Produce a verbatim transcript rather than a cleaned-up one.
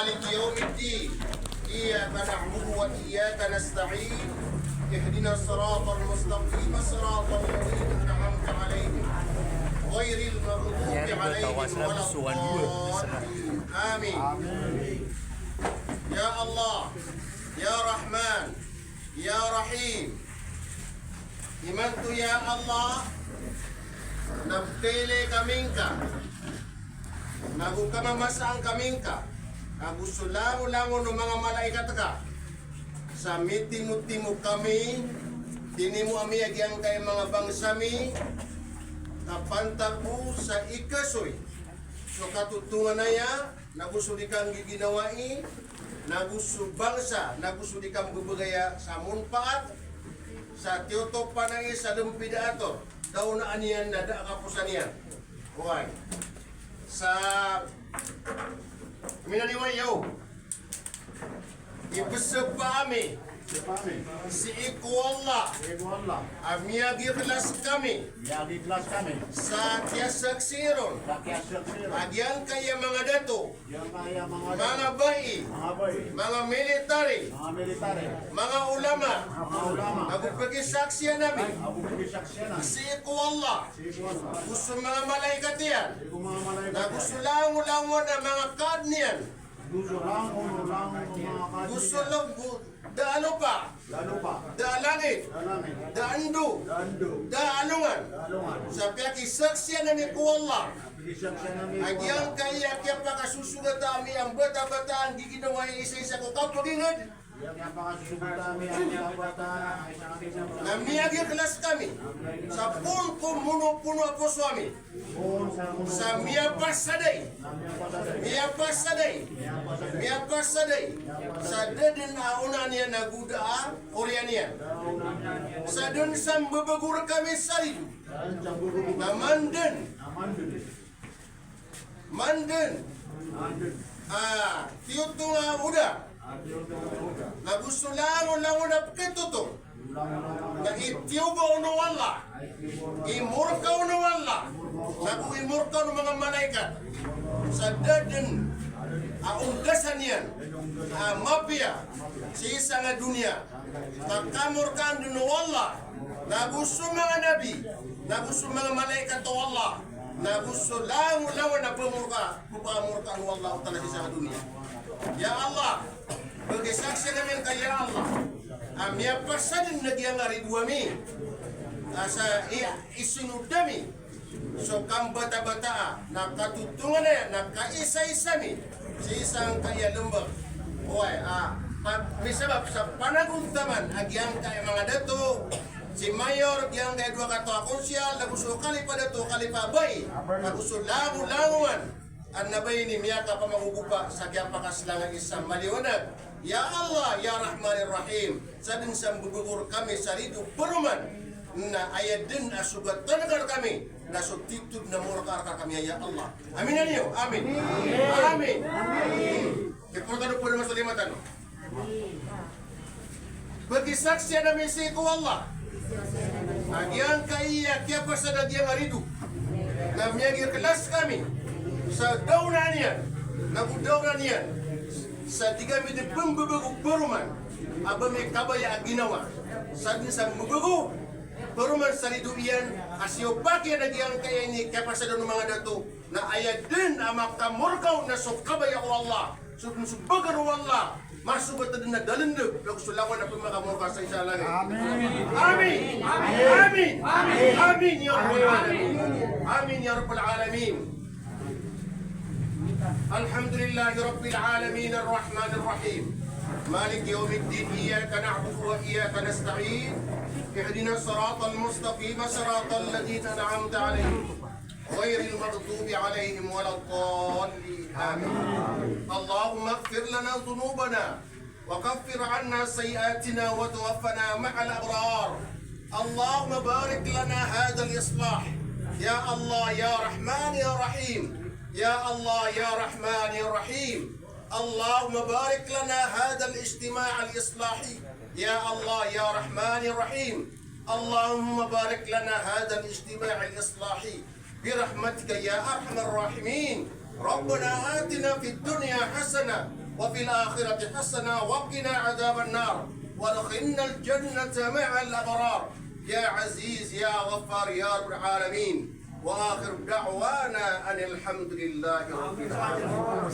مالك يوم الدين. إياك نعبد وإياك نستعين. اهدنا الصراط المستقيم، صراط الذين أنعمت عليهم، غير المغضوب عليهم ولا الضالين. آمين. Ya Allah, ya Rahman, ya Rahim. Imanto ya Allah, na pkaylay kami ngka, nago kamamasaan kami ngka, nago so langolangon o manga malaikat ka, sa mitimotimo kami, tinimo ami a giyangkai a manga bangsa mi, ka pantag bo sa ikasoy so katotonganaya, nago so di kanggiginawai, nago so bangsa, nago so di kambebegaya sa monpaat, sa tiyotopan ai sa lempida ator, da onaan iyan na da a kaposan iyan. Oway. Sa minaniway iyo. Ipesepa ami sii ko Allah a miyagikhlas kami sa kiyasaksi ron a giyangkaya manga dato, manga bai, manga military, manga ulama, ago pekisaksian ami sii ko Allah, go so manga malaikat iyan, nago so langolangon a manga kaadn iyan, go so langolangon a manga kaadn iyan, go so langolangon a manga kaadn iyan, go so langolangon a manga kaadn iyan, da a lopa, da a lopa, da a langit, da a ndo, da a alongan, sa piyakisaksian ami ko Allah a giyangkaya kiyapakasosogata ami a mbatabata a nggiginawai a isaisa ko kapaginged. Na miyagikhlas kami sa poon ko monopono a poso ami sa miyapasadai, miyapasadai, miyapasadai sa da den a onaan iyan ago da a oriyan iyan. Sa den sa mbebago rkami sa rido na manden, manden a tiyotonga oda, nago so langolangon a pkhatotong na itiyoba on o Allah, imorka on o Allah, nago imorka on o manga malaikat. Sa da den a onggasan iyan a mapiya sii sangka doniya, ka kamorkaan den o Allah, nago so manga nabi, nago so manga malaikat o Allah, nago so langolangon a pamorka, pamorkaan o Allah Ta'ala sii sangka doniya. Ya Allah, pekisaksian ami ngka ya Allah a miyapasad den a giyangkaya rido ami, a sa iya isonod ami so kambatabata a, na katotonganaya, na kaisaisa mi sii sangkaya lembag. Oway, a, pa-, misabap sa panagontaman a giyangkaya manga dato, si mayor, giyangkaya dowa kataw a konsihal, nago so khalifa dato, khalifa bai, nago so langolangon a na bai ini miyakapamagogopa sa kiyapakaslangay sa maliwanag. Ya Allah, ya Rahman, ya Rahim, sa den sa mbebago rkami sa rido paroman, na aya den a sogat ka rkami na so titho na morka rkami, ya Allah. Amin, amin, amin. Amin. Kiporo tano poro masalimatan. Pekisaksian ami sii ko Allah a giyangkaya kiyapasad a giyangkaya rido na miyagikhlas kami sa da onaan iyan, nago da onaan iyan, sa di kami di pembebago paroman a ba mi kabaya a ginawa. Sa den sa mbebago paroman sa rido iyan a siyopak iyan a giyangkaya ini kiyapasad o manga dato, na aya den a makamorka on na so kabaya o Allah. So den so bagar o Allah, masogat den a dalendeg, nago so langon a pemakamorka sa isa a langit. Amin. Amin. Amin. Amin. Amin ya Rabbal Alamin. Amin ya Rabbal Alamin. الحمد لله رب العالمين، الرحمن الرحيم، مالك يوم الدين، إياك نعبد وإياك نستعين، اهدنا الصراط المستقيم، صراط الذين أنعمت عليهم، غير المغضوب عليهم ولا الضالين. آمين. اللهم اغفر لنا ذنوبنا وكفر عنا سيئاتنا وتوفنا مع الأبرار. اللهم بارك لنا هذا الإصلاح. يا الله يا رحمن يا رحيم. يا الله يا رحمن يا رحيم. اللهم بارك لنا هذا الاجتماع الإصلاحي. يا الله يا رحمن يا رحيم. اللهم بارك لنا هذا الاجتماع الإصلاحي برحمتك يا أرحم الراحمين. ربنا آتنا في الدنيا حسنة وفي الآخرة حسنة وقنا عذاب النار وأدخلنا الجنة مع الأبرار يا عزيز يا غفار يا رب العالمين. وآخر دعوانا أن الحمد لله رب العالمين.